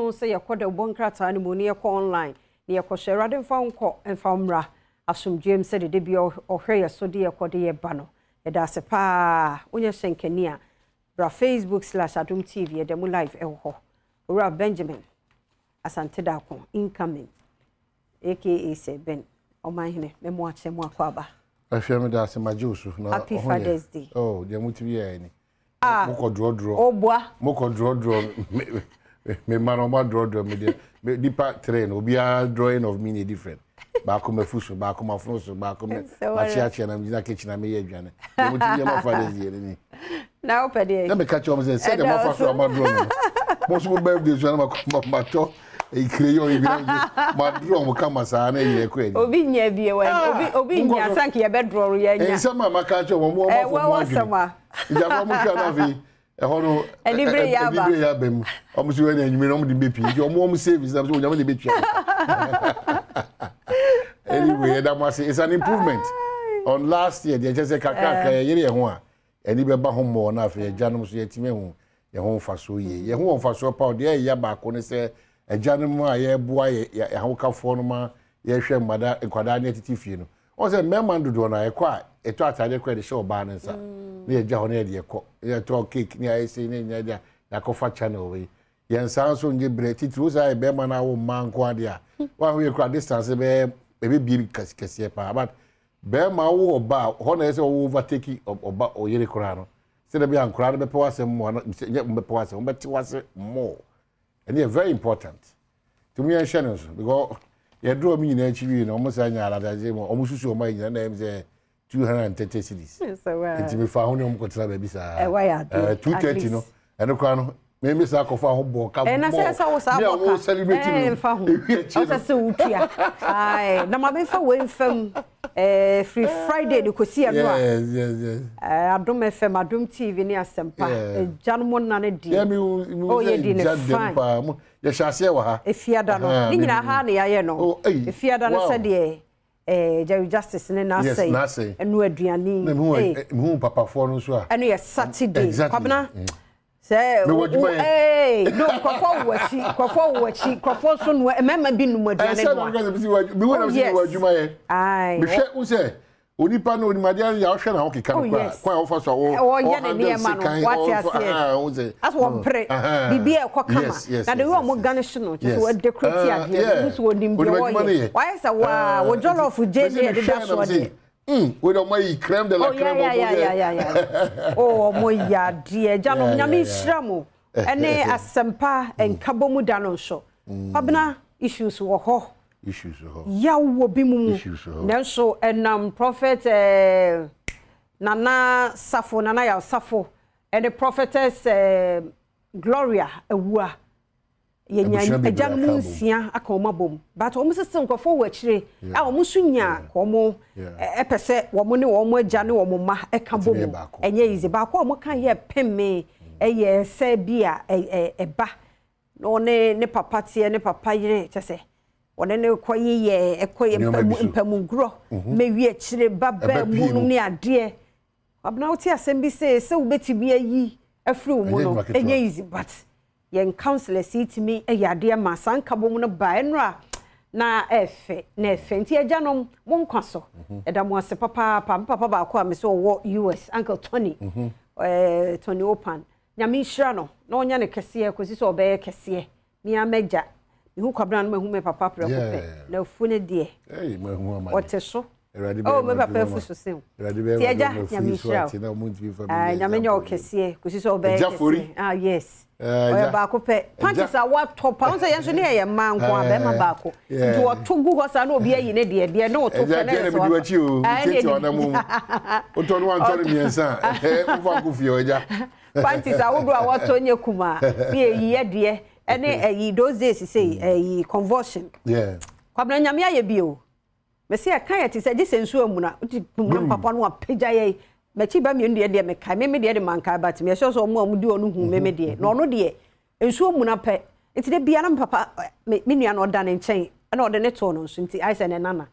nso sɛ yɛkɔ dawubɔ nkrataa no mu na yɛkɔ online na yɛkɔhwɛ. Awurade mfa wo nkɔ mfa wo mmra asomdwoeɛ mu sɛdeɛ da biara ɔhwɛ yɛ so de yɛkɔ de yɛba no. Yɛda ase paa. Wonyɛ hyɛnkani a, bra Facebook slash Adom TV, yɛda mu live ɛwɔ hɔ. Owura Benjamin Asante Darko, incoming, aka Sir Ben, Ɔmanhene, me mo akyɛ mo akɔ aba. Ahwɛ me da ase magye wo so na Happy Father's Day. Oh, deɛ motumi yɛɛ ni. Ah, Mokɔ drɔdrɔ. Oboa. Mokɔ drɔdrɔ me me ma no ɔmo adrɔdrɔ me deɛ. Me nipa three no obiara drawing of me na different. Baako mafu so, baako mafono so, baako me makyeakyea na megyina kitchen na meyɛ aduane. Deɛ motumi yɛ ma Father's Day no ni. Na wopɛ deɛ? Na meka kyerɛ wɔn sɛ sɛdeɛ moafa so a moadrɔ me no, mo nso mo birthday so na matɔ crayon yi bi na madrɔ mo kama saa na ɛyɛ ɛkɔ anim. Obi nya bi wɔ obi obi nya sank yɛ bɛ drɔ yɛ nya. Nsɛm a maka akyerɛ wɔn wɔn afɔ mo adwene. Nti afɔ mo hwɛ na afei ɛhɔ no anibere yɛ aba anibere yɛ aba mu wɔn nso ɛna enyimire na wɔn de bɛ pii nti wɔn wɔn savings na wɔn nyame de bɛ tua. Anyway ɛda mo ase it's an improvement on last year deɛ kyɛ sɛ kakrakra yɛ yere yɛn ho a ani bɛba ho mmɔɔ na afei agyanom nso yɛatumi ahu yɛn ho mfasoɔ yie. Yɛn ho wɔ mfasoɔ pa o, deɛ ɛyɛ baako ne sɛ agyanom a yɛreboa yɛ yɛ ahokafoɔ no ma yɛhwɛ mmada nkwadaa ne atete fie no. Wɔn sɛ mmarima no dodoɔ no a yɛkɔ a yɛtɔ ataadeɛ kora yɛde hyɛ ɔbaa no nsa na yɛgya hɔ na yɛde yɛkɔ yɛtɔ cake ne ayɛ sei ne nyɛ deɛ yɛakɔfa channel wei. Yɛn saa nso nye berɛ titiri wo saa yɛ bɛrima no awo mmaa nko adeɛ a wɔaho yɛ kora distance bɛyɛ ɛbɛbie kɛseɛ paa but Bɛɛma wo ɔba a, hɔ na ɛyɛ sɛ ɔwɔ overtake ɔba ɔyere koraa no. Sɛdeɛ ɛbɛyɛ a nkoraa no bɛpɛ w'asɛm more ana sɛ nyɛ wɔbɛpɛ w'asɛm, wɔbɛte w'ase more. Ɛno yɛ very important. Nti mo yɛnhyɛ no nso because yɛduru wɔn nyinaa akyi wie no wɔn saa nya aladagye mu wɔn susu wɔn ayɛ nyinaa na ɛyɛ sɛ 230 cedis. Nti mefa ho ne wɔn kɔtena baabi saa. Ɛwɔ yɛ adeɛ. 230 no ɛno koraa no Me me saa kɔfa ho bɔ ka bɔ. Na sɛ sɛ wo saa bɔ ka. Celebrate no. Mfa ho. Ɔsɛ sɛ wotua. Ae, na ma memfa wei mfa mu. Eh, firi Friday de kɔsi ɛno a. Yes, yes, yes. Eh, Adom FM, Adom TV ne Asɛmpa. Agya no mo nna no deɛ. Yeah, me me oh, yɛ di ne fine. Pa. Yɛ hyɛ aseɛ wɔ ha. Efiada no. Ne nyinaa ha na yɛayɛ no. Oh, ei. Efiada no sɛdeɛ eh, Jerry Justice ne n'asɛe. Yes, n'asɛe. Ɛno aduane. Na mehu papafoɔ no nso a. Ɛno yɛ Saturday. Exactly. Kwabena. Sɛ Mewɔ adwuma yɛ. Ee, no nkurɔfoɔ wɔ akyi, nkurɔfoɔ wɔ akyi, nkurɔfoɔ nso noa, mmarima bi nom aduane noa. Ɛsɛ na meka sɛ mewɔ na mewɔ adwuma yɛ. Aye. Mehwɛ wo sɛ onipa no onim adeɛ yɛ ɔhwɛ na ɔkeka no koraa kwan a ɔfa so a ɔyɛ ne nneɛma no wate aseɛ asɛ wɔmpere biribi a ɛkɔ kama na de wei ɔmo garnish no kyɛ sɛ wɔadekorati adeɛ no nso wɔnim deɛ wɔyɛ wayɛ sɛ waa wɔ jollof gye ne ɛdeda soɔ deɛ Mm, wei de ɔmo ayi crème de la oh, crème yeah, ɔmo yeah, yeah, yeah, yeah. Oh, ɔmo yɛ adeɛ. Agya no, Nyame nhyira mo. Ɛne asɛmpa nkabɔ mu da no nso. Kwabena, issues wɔ hɔ. Issues wɔ hɔ. Yaw wɔ bi mu mu. Issues wɔ hɔ. Nanso ɛnam Prophet eh, Nana Safo, Nana Yaw Safo, ɛne Prophetess eh, Gloria Awua Yɛnya agyanom nsia aka wɔn abom but wɔn sese nkurɔfoɔ wɔ akyire a wɔn nso nya ka wɔn ɛpɛ sɛ wɔn ne wɔn agya ne wɔn mma ɛka bɔ mu ɛnyɛ easy baako a wɔn ka yɛ peme ɛyɛ sɛ bi a ɛba na ɔne ne papa teɛ ne papa yere kyɛ sɛ wɔne ne kɔ yeyɛ ɛkɔ yɛ mpamu mpamu mɛwi akyire ba bɛɛ mu nom ne adeɛ Abena wote asɛm bi sɛ sɛ wobɛtumi ayi afiri wo mu no ɛnyɛ easy but Yɛn councillors yi tumi yɛ adeɛ ma saa nkabom no ba ɛnora na ɛfɛ na ɛfɛ nti agyanom mo nkwa so ɛda mo ase papaapa me papa baako a me sɛ ɔwɔ US uncle Tony eh, Tony Opan nyame nhyira no na ɔnyɛ no kɛseɛ kɔsi sɛ ɔbɛyɛ kɛseɛ me ara m'agya mehu kwabena no mahu me papa prɛko pɛ na afu no deɛ ɔte so Oh, me papa afu so sen. Ti agya, nyame nhyira wo. Ah, nyame nyɛ wo kɛseɛ, kɔsi sɛ wobɛyɛ kɛseɛ. Ah, yes. Ɔyɛ baako pɛ. Panties a watɔ pa, wo sɛ yɛn nso ne yɛyɛ mmaa nko a, bɛrima baako. Nti wɔto gu hɔ saa na obi ayi ne deɛ, deɛ ne wɔto pɛ na yɛ sɛ wafa. Ah, ɛne ɛdi. Wotɔ no wantɔ no mmiɛnsa a, wofa nkɔ fie agya. Panties ahodoɔ a wɔtɔ nyɛ kumaa, ne yɛyi yɛ deɛ, ɛne ɛyi those days sei, ɛyi convulsion. Kwabena nyame ayɛ bi o. Mese ɛka yɛ te sɛ gye sɛ nsuo amuna wode kum papa no apagya yɛ m'akyi ba mmienu deɛ deɛ mekae me me deɛ de mankae but me ɛsɛ sɛ ɔmo a ɔmo di ɔno hu me me deɛ na ɔno deɛ nsuo muna pɛ nti de bia na me papa me me nua no ɔda ne nkyɛn ɛna ɔde ne too no nso nti ayɛ sɛ ne nana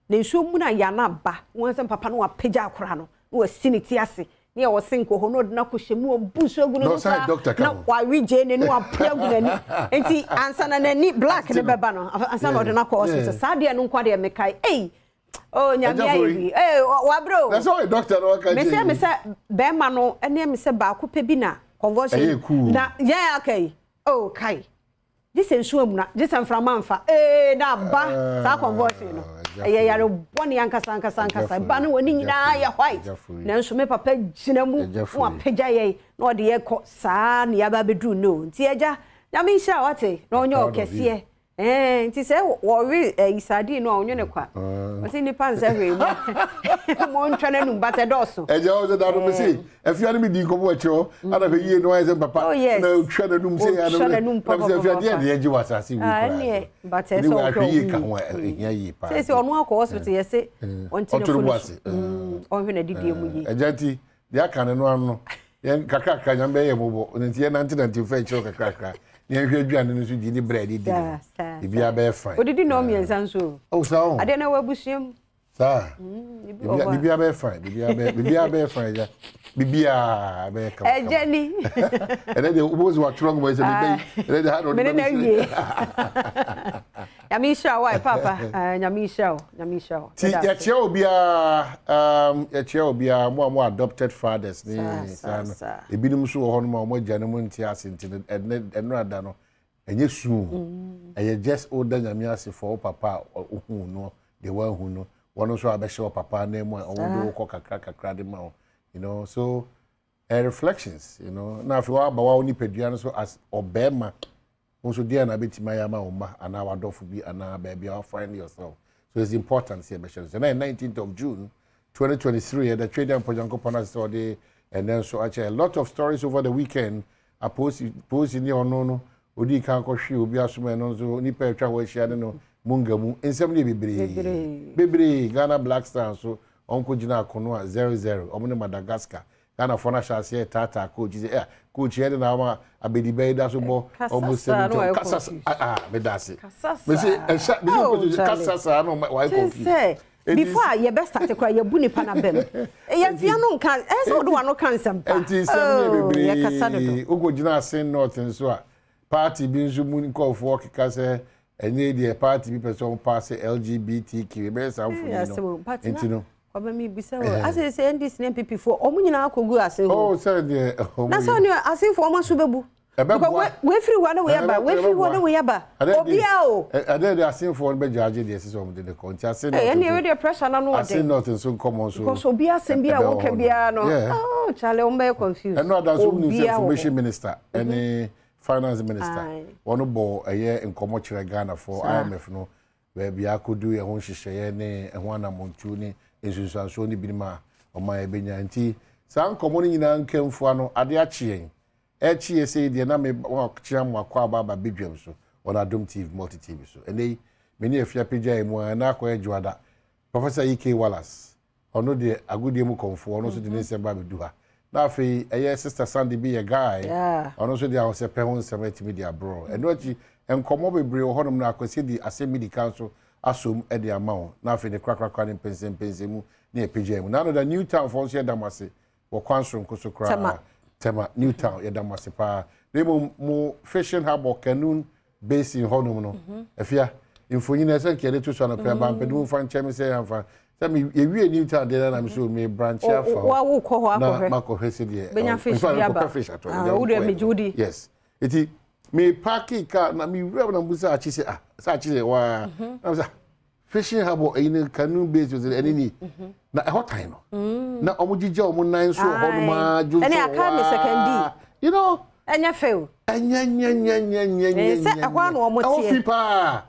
na nsuo muna yɛ ana ba wɔn sɛ papa no apagya akora no na wasi ne ti ase. Ne yɛwɔ sink wɔ hɔ na ɔde no akɔhyɛ mu ɔbu nsuo agu ne so saa na wawe gyeene ne wapue agu n'ani nti ansa na n'ani black ne bɛba no ansa na ɔde no akɔ hospital saa deɛ no nko adeɛ mekae ei oh nyame ayɛ bi ei wabrɛ o na sɛ ɔyɛ doctor na waka kyerɛ mesɛ mesɛ bɛrima no ɛne mesɛ baako pɛ bi na convulsion na yɛn aka yi oh kai Gye sɛ nsu amuna, gye sɛ mframa amfa, ee, na aba saa convulsion no. Ɛyɛ yare bɔne ankasa ankasa ankasa. Ɛba no w'ani nyinaa yɛ white. Nanso me papa gyina mu na wapagya yɛn na ɔde yɛn kɔ saa na yɛaba abɛduru nnɛ o. Nti agya, Nyame nhyira wo ate na ɔnyɛ wo kɛseɛ. Ɛɛ, nti sɛ wɔwe ɛyi sardine no a ɔnwene kwa. Ɔse nnipa nsɛ hwee mu. Montwa n'anum but ɛdɔɔso. Agya ɔsɛ da no mese Afia ne me di nkɔmɔ akyerɛ hɔ mm. ana hwɛ yie no ayɛ sɛ papa oh, na otwa n'anum sɛ yɛ anam na sɛ afia deɛ na yɛgye wɔ asase wei ah, koraa but ɛsɛ ɔhwɛ ahwɛ yie ka ho a ɛhia yie paa sɛ sɛ ɔno akɔ hospital yɛ se ɔnte ne funu so mm, ɔnhwɛ n'adidie mu yie ɛgya nti deɛ aka ne no ano yɛn kakrakra nyame bɛyɛ mmɔbɔ nti yɛn nante nante fɛ kyerɛw kakrakra na yɛnhwɛ aduane no so di ne brɛ de di no biribiara bɛyɛ fine odidi na ɔmmiɛnsa nso o adeɛ na ɛwɔ abusua mu Saa. Biribiara bɛyɛ fine. Biribiara bɛyɛ fine agya. Biribiara bɛyɛ kama. Ɛgya ni. Ɛnɛ deɛ wobɛhu sɛ watwerɛ nwoma sɛ mebɛ yi. Ɛnɛ deɛ ha na ɔde ba bɛsi. Nyame nhyira wo ayi papa. Nyame nhyira wo. Nyame nhyira wo. Ti yɛkyerɛ obiara yɛkyerɛ obiara mo a mo adopted fathers ne saa no. Ebinom nso wɔ hɔnom a wɔn agyanom nte ase nti no ɛnɛ ɛnora da no Ɛnyɛ su o, ɛyɛ just woda Nyame ase for wo papa a wohuu no, deɛ woanhu no, wɔn nso abɛhyɛ wo papa anan mu a wɔn de wo kɔ kakra kakra de ma wo, you know, so ɛyɛ reflections, you know, na afei waba wa wo nipadua no so as ɔbɛrima, wo nso deɛ na abɛtumi ayɛ ama wo mma anaa w'adɔfo bi anaa baabi a find yourself, so it's important sɛ yɛbɛhyɛ no sɛ na yɛ 19th of June 2023 yɛda Twɛ Dɛ Mpo Nyankopɔn ase sɛ ɔde ɛnɛ nso akyɛ a lot of stories over the weekend Apolisi polisini a ɔno no odii kan kɔhwee obi asom ɛno nso nnipa a atwa hɔ ahyia ne no munga mu nsɛm no yɛ bebree bebree Ghana Black Star nso wɔn kɔ gyina akono a 0-0 wɔn ne Madagascar Ghanafoɔ no ahyɛ aseɛ retaataa coach sɛ eh coach yɛ de na ama abediba yi da so bɔ wɔn sɛm kasa ah meda ase mese ɛhyɛ mese coach kasa saa na wɔayɛ confused Before a yɛbɛ start koraa yɛbu nipa no abam. Yɛmfia no nka ɛyɛ sɛ wode w'ano ka nsɛm pa. Nti nsɛm no yɛ bebree. Yɛkasa dodo. Wokɔ gyina Asen North nso a party bi nso mu nkurɔfoɔ keka sɛ ɛnyɛ deɛ party bi pɛ sɛ wɔn paase LGBTQ ɛbɛyɛ saa mfoni no. Nti no. Kwame mi bisa o ase sɛ NDC ne NPP foɔ wɔn nyinaa akɔgu ase hɔ. Oh sɛ deɛ wɔn. Na sɛ ɔne asenfoɔ wɔn aso bɛbu. Ɛbɛboa. Wei firi hɔ na wei aba, wei firi hɔ na wei aba. Obiara o. Adeɛ deɛ asenfoɔ no bɛgya agye deɛ ɛsɛ sɛ wɔn de ne kɔ. Nti asen north. Ɛnni ɛwɛ deɛ pressure na no ɔden. Asen north nso nkɔmɔ nso. Because obi asɛm bi a wɔka biara no. Oh Charlie wɔn bɛyɛ confused. Ɛno ada nso wɔn sɛ information minister ɛne finance minister wɔn bɔ ɛyɛ nkɔmɔ kyerɛ Ghana for IMF no baabi akodu ɛho nhyehyɛeɛ ne ɛho anamontuo ne nsunsuansoɔ ne binom a ɔman ɛbɛnya nti saa nkɔmɔ no nyinaa nkamfua no ade akye yɛn Ɛkyeɛ yi sei deɛ na me wakyea mo akwaaba aba badwam so on Adom TV, Multi TV so. Ɛnɛ yi, me ne Afia pagyae mu ara, ɛnɛ akɔyɛ Dwoada. Professor EK Wallace, ɔno deɛ agodie mu kɔmfoɔ, ɔno nso de ne nsɛm ba abɛdu ha. Na afei, ɛyɛ Sister Sandy bi yɛ guy, ɔno nso de ahosɛpɛ ho nsɛm atumi de aborɔ. Ɛno akyi, nkɔmmɔ bebree wɔ hɔnom na Akwasi de asɛm bi di kan nso asom de ama wo. Na afei ne korakorakora ne mpɛnsɛmpɛnsɛmu ne ɛpagyae mu. Na ano da New Town foɔ nso yɛda mo ase wɔ kwan soronko so koraa. Tema. Tema, New Town, yɛda mo ase paa. Na mmom mo fishing harbour Kanun Basin hɔnom no, mhm. afia, mfonyin ɛsɛ nka yɛde to so anɔpɛ aba mpɛ de mo mfa nkyɛn me sɛ yɛmfa sɛ me yɛwie New Town deɛ na me so me branch afa hɔ. Na makɔhwɛ sɛ deɛ. Benya fish bi aba. Mfa fish atɔ. Ah, wo deɛ megye wo di. Yes. Eti me parking car na me wura na mbusa akyi sɛ ah sɛ akyi sɛ waa. Mhm. Na msa Fishing harbour ɛyi no canoe base ɔsɛ ɛne ni na ɛhɔ tan no na wɔn gyigya wɔn nan so wɔ hɔ nom aa dwo nso wɔ you know ɛnyɛ fɛ o ɛnyɛ nyɛ nyɛ nyɛ nyɛ nyɛ sɛ ɛhɔ ano wɔn teɛ ɛwɔ fi paa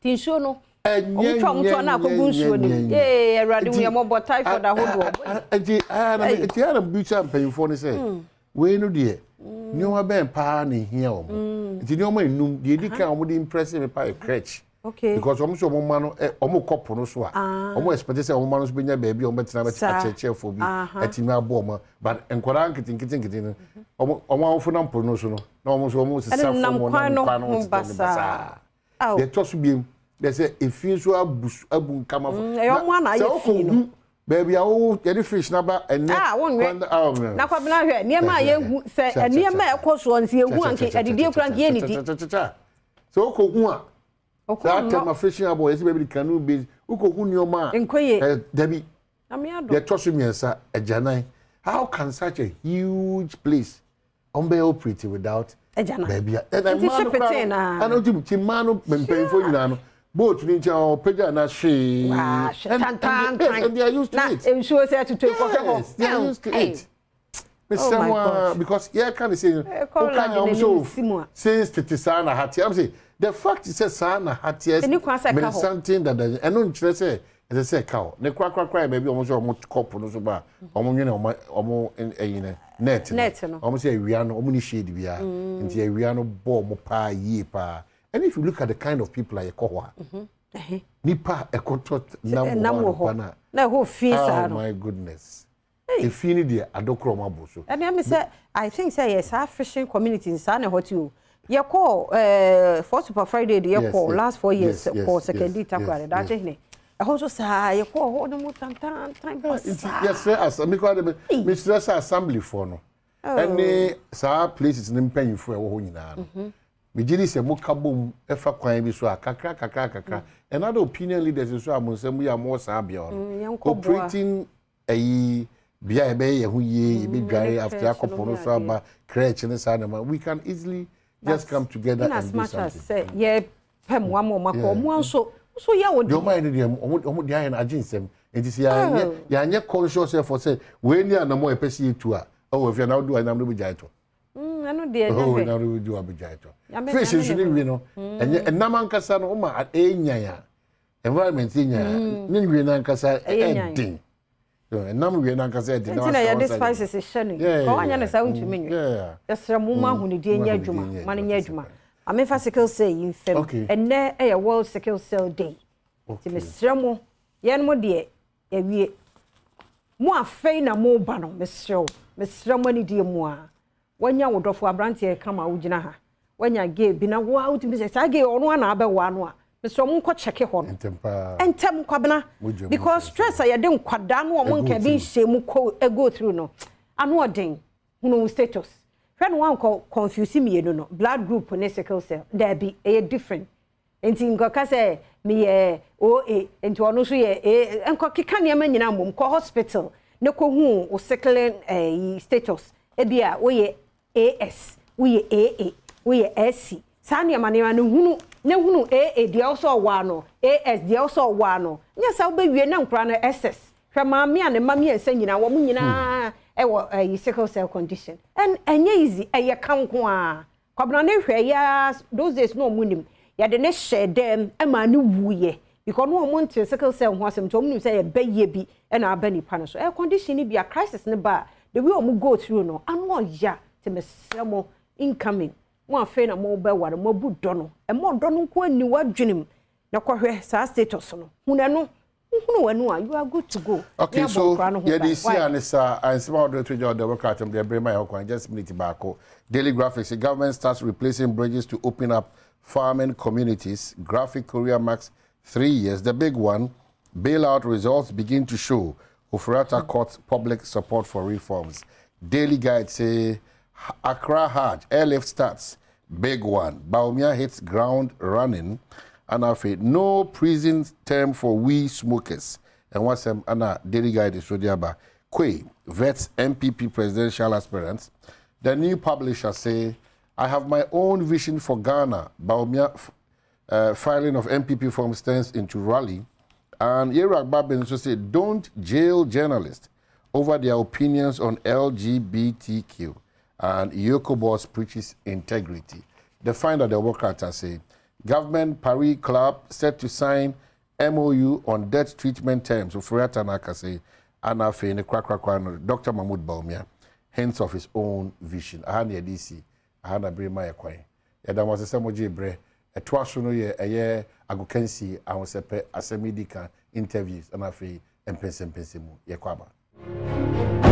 ti nsuo no wɔn twa wɔn twa na akɔgu nsuo no mu ee awurade hu yɛ mɔbɔ typhoid ahodoɔ nti ɛɛ na nti ɛɛ na bisa mpanyinfoɔ no sɛ wei no deɛ nneɛma bɛn paa na ehia wɔn nti nneɛma enum deɛ edi kan wɔn de impress me paa yɛ crèche. Okay. Because wɔn sɛ wɔn mma no ɛ wɔn kɔ po no so a ah. wɔn expect sɛ wɔn mma no nso bɛnya baabi a wɔn bɛtena bɛte akyerɛkyerɛfoɔ bi atumi abɔ wɔn but nkwadaa nketenkete nkete no mhm. wɔn wɔn awofo nam po no so no na wɔn nso wɔn sesa fam wɔn nam kwan no ho tetɛ ne basaa deɛ ɛtɔ so biem deɛ sɛ efi nso abu abu nkama fo mm, na sɛ ɔkɔ hu. Baabi a wo yɛde fish na ba ɛnɛ. Ah, wo nwe. Na kwabena hwɛ nneɛma a yɛhu sɛ nneɛma a ɛkɔ soɔ nti yɛhu anke adidie kura nke yɛnidi. Sɛ wokɔhu a saa tɛma fishing abɔ yɛsɛ baabi de canoe base wokɔhu nneɛma a nkɔye dabi yɛtɔ so mmiɛnsa agyanan. How can such a huge place wɔn bɛyɛ operate without baabi a ɛna mmaa no kora no ɛna wotim ti mmaa no mpanyinfoɔ nyinaa no boat ni nkyɛn ɔpagya na hwee and they are used to it nsuo sɛ tutu ekɔhwɛ hɔ yes they are used to it mesrɛ mu a because yɛka ne sɛ woka nya wɔn sɛ since tete saa na ha teɛ sɛ the fact sɛ saa na ha teɛ meresanten dada ɛno nkyerɛ sɛ ɛsɛ sɛ ɛka hɔ ne korakorakora yɛ baabi a wɔn sɛ wɔn kɔ po no so ba a wɔn nwene wɔn wɔn ɛyi no net no wɔn sɛ awia no wɔn ni shade biara mm. nti awia no bɔ wɔn paa yie paa and if you look at the kind of people a yɛkɔ hɔ a mm-hmm. nipa a ɛkɔtɔ nam wɔ hɔ na na ɛhɔ fi saa no oh my goodness. Efi no deɛ adɔkorɔ ɔmo abɔ so. Ɛnna mi sɛ I think sɛ yɛ saa fishing community saa na ɛhɔ ti o. Yɛ kɔ ɛɛ eh, for super Friday de yɛ kɔ last 4 years kɔ Sekondi Takoradi daakye hene. Ɛhɔ nso saa yɛ kɔ hɔ ne mu tantantan basaa. Yɛsrɛ asa mi kɔ de mi srɛ sɛ assembly foɔ no ɛne saa places ne mpanyinfoɔ ɛwɔ hɔ nyinaa no. Mhm. Megye di sɛ moka bom fa kwan bi so a, kakra kakra kakra. And other opinion leaders nso a mo nsɛm yi a mowɔ saa bea hɔ no, operating ayi bea a yɛbɛyɛ yɛn ho yie, yɛbɛdware after akɔ po no so aba, crèche ne saa nneɛma, we can easily just come together and do something. Sɛ yɛpɛ mmoa ma ɔmo akɔ, ɔmo nso nso yɛ wo deɛ. Deɛ ɔmo ayɛ no deɛ, ɔmo ɔmo deɛ ayɛ no agye nsɛm. Nti sɛ yɛanyɛ yɛanyɛ conscious effort sɛ wei ne anamɔ a yɛpɛ sɛ yɛtu a, ɛwɔ afei na wode anam no bɛgyae tɔ. Ɛno deɛ ɛnyɛ hwɛ. Na wode wabɛgyae tɔ. Fish nso ne wie no, ɛnyɛ ɛnam ankasa no, woma ɛnyan a, environment yɛ nyaa mm. ne nwie n'ankasa ɛden ɛnam wie n'ankasa ɛden nti na yɛde spices hyɛ no yi kɔ wanyɛ no saa wontumi nwe yɛsrɛ mo ma ahonidie nyɛ adwuma ma no nyɛ adwuma amefa sickle cell yi mfam ɛnnɛ ɛyɛ World Sickle Cell Day, nti mesrɛ mo, yɛn mo deɛ yɛwie mo, afei na mo ba no, mesrɛ wo, mesrɛ mo, anidie mu a wanya wo dɔfo aberanteɛ kama wogyina ha wanya gay bi na woa wotumi sɛ saa gay ɔno ana abɛwoa no a, mesrɛ mo, nkɔ kyɛke hɔ no ntɛm kwabena, because stress a yɛde nkwadaa no ɔmo nka bi nhyɛ mu kɔ go through no ano ɔden. Hunu status hwɛ no, wankɔ confuse mmienu no, blood group ne sickle cell daabi, ɛyɛ different. Nti nkɔka sɛ meyɛ OA nti ɔno nso yɛ A, nkɔ keka nneɛma nyinaa mmom. Kɔ hospital ne kɔhu wo sickling status, ebi a woyɛ AS, woyɛ AA, woyɛ SC, saa nneɛma nneɛma no hunu ne hunu. AA deɛ ɔsɛ ɔwɔ ano, AS deɛ ɔsɛ ɔwɔ ano. Nyɛ sɛ wobɛwie na nkora no SS. Hwɛ maame a ne mma mmiɛnsa nyinaa, wɔn nyinaa ɛwɔ ɛyi sickle cell condition, ɛn ɛnyɛ easy, ɛyɛ ka nko ara. Kwabena ne hwɛ ya those days na wɔn nim yɛde ne hyɛ dɛm ɛma ne wuyɛ because no wɔn nte sickle cell ho asɛm, nti wɔn nim sɛ yɛ bɛyɛ bi ɛna aba nipa no so. Ɛyɛ condition ni bi a crisis ne ba a, the way wɔn go through no ano ɔya. Te mesrɛ mo, incoming mo, afei na mo bɛware, mo abu dɔ no, ɛmɔ dɔ no nko ani wadwene mu na kɔhwɛ saa status no, hunu ɛno, wohunu w'anu a, you are good to go. Okay, so yɛde si a ne saa nsɛm a wɔde to gya ɔde wɔka atam deɛ bere ma yɛ hɔ kwan just minute baako. Daily Graphics, government starts replacing bridges to open up farming communities. Graphic, Korea marks 3 years. The big one, bailout results begin to show. Ofori-Atta courts public support for reforms. Daily Guide say Accra Hajj airlift starts. Big one, Bawumia hits ground running. And afei no prison term for wee smokers. And what's them ana Daily Guide is Sodiaba. Quay vets NPP presidential aspirants. The new publisher say, "I have my own vision for Ghana." Bawumia filing of NPP forms turns into rally. And Yerak Babin so say, "Don't jail journalists over their opinions on LGBTQ." And EOCO boss preaches integrity. The finder, the worker, say, government Paris Club set to sign MOU on debt treatment terms. Ofori-Atta Naka say, Anna Fene Krakrakra, Dr. Mahmoud Bawumia, hints of his own vision. Aha ne DC, aha na bere ma yɛ kwan. Yɛda mo ase sɛ mogye berɛ. Ɛtoa so no yɛ ɛyɛ agokansie, ahosɛpɛ, asɛm yi di kan, interviews, ɛna afei mpɛnsɛmpɛnsɛ mu. Yɛkɔ aba.